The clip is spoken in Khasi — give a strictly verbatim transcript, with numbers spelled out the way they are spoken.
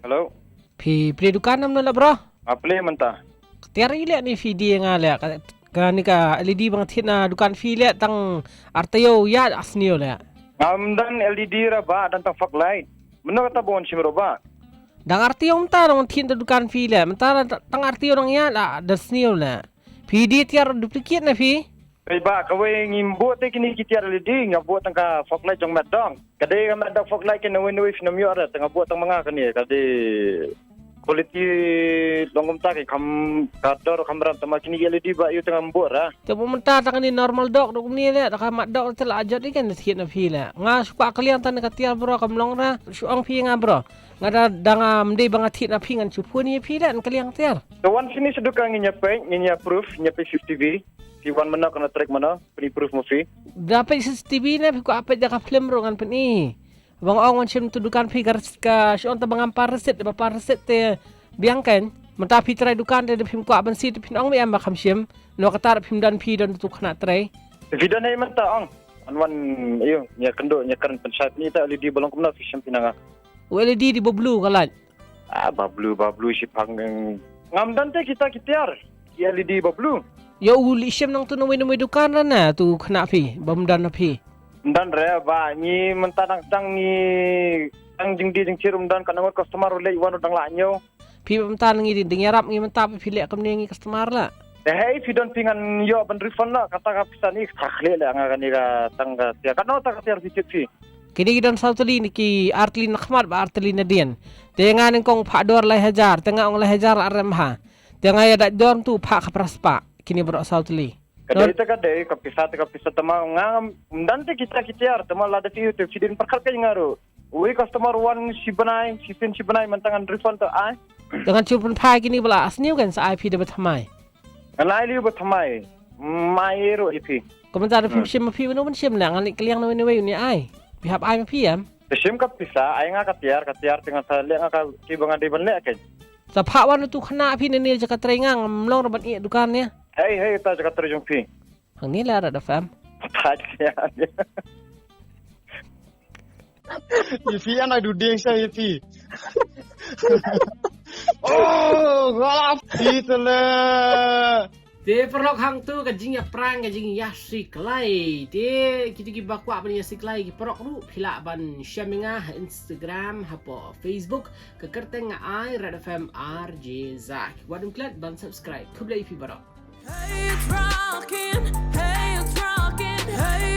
Hello. Phi plie dukan namar la bro? Nga plie mynta. Tiar i leh ni phi die nga leh ka, ka ni ka L E D ba nga thied na dukan phi leh tang ar taïew ïa sniew leh. Ngam don L E D ra ba don tang fog light. Mynno kata ba wan shim ro ba? Dang ar taïew mynta dang thied na dukan phi leh. Mynta tang ar taïew dang ïa la da sniew leh. Phi die tiar duplicate na phi? Ei ba kawei ngim buh te kini ki tiar L E D, nga buh tang ka fog light jong Mad Dog. Ka dei ka Mad Dog fog light kane wei wei phin ym ïoh re, tang nga buh tang ma nga kane ka dei quality long kumta ki kham ka dor kham ram, tang ma kini L E D ba ïoh tang ngam buh re. Te ba mynta tang kane normal dog dog ni le, da ka Mad Dog te la jot i kan thied na phi le. Nga shu kwah kylliang tang ka tiar bro kam long re, shu ong phi nga bro. Nga da, da ngam dei ba nga thied na phi ngan shu phone ïa phi le, ngan kylliang tiar. Te wan sini sha dukan ngin ïa peit, ngin ïa proof, ngin ïa peit C C T V. Phi wan mynno, kano trek mynno, pyni proof ma phi. Da peit C C T V ne phi kwah peit da ka film ruh ngan pyni. Ba nga ong wan shim tu dukan phi ka res-, ka shu ong ta ba ngam par receipt, ba par receipt te biang kan. Mynta phi trai dukan te da phim kwah ban sie te phin ong me em ba kham shim. No kata da phim don phi don tu khynnah trai. Phi don hei mynta ong. Wan wan ïa, ïa kynduh, ïa kren pynshai ni ta L E D ba long kumno phi shim phi na nga. U L E D dei ba blue ka light. Ah, ba blue, ba blue shiphang. Ngam don te kita ki tiar. Ki L E D ba blue. Ïa u leit shim nangtu na wei na wei dukan re na tu khynnah phi, bym don na phi. Ym don re ba ngi mynta dang tang ngi tang jingdie jingchir, ym don, ka nang customer u leit wan u dang lah ñiew. Phi mynta ngi dang ïarap ngi mynta phi leh kumne ngi customer la. Te hei phi don phi ngan ïoh ban refund la kata ka pisa ni, ka khlieh le nga kane ka tang ka tiar, kano ta ka tiar phi thied phi. Kine ki don saw tylli, ne ki ar tylli na khmat ba ar tylli na dien. Te nga nyngkong phah dor lai hajar, te nga ong lai hajar la rem ha. Te nga ïa dait dor tu phah ka phra spah. Kine baroh saw tylli. Ka dei te ka dei, ka pisa te ka pisa, tang ma nga ngam don te kita ki tiar, tang ma lada phi ïoh te phi dei pyrkhat ka ïa nga ruh. Uwei customer wan shi bnai, shi sien shi bnai, mynta ngan refund to ai. Te ngan shu pynphai kine ba la sniew kan sa ai phi da ba thymmai. Ngan ai lei ba thymmai. Mai ruh ïa phi. Kumta da phim shim ma phi, mano ban shim la, ngan leit kylliang na wei na wei une ai. Phi hap ai ma phi em. Te shim ka pisa, ai nga ka tiar, ka tiar te ngan sa leh nga ka ki ba ngan dei ban leh kan. Sa phah wan tu khynnah phi ne ne jaka trai nga ngam long ra ban ïeh dukan ne. Hei hei ta jaka trai jong phi. Hangne la Red F M. Pat ya. Ïa phi ana du ding sa ïa phi. Oh, galap phi tele. Te paralok, hangtu ka jingïaprank, ka jingïasiklai. Te kita kiba kwah ban ïasiklai ki paralok ruh phi lah ban share ïa nga ha Instagram hapoh Facebook, ka kyrteng nga ai Red F M R J Zak. Wat ym klet ban subscribe. Khublei phi baroh. Hey, it's rocking. Hey, it's rocking. Hey,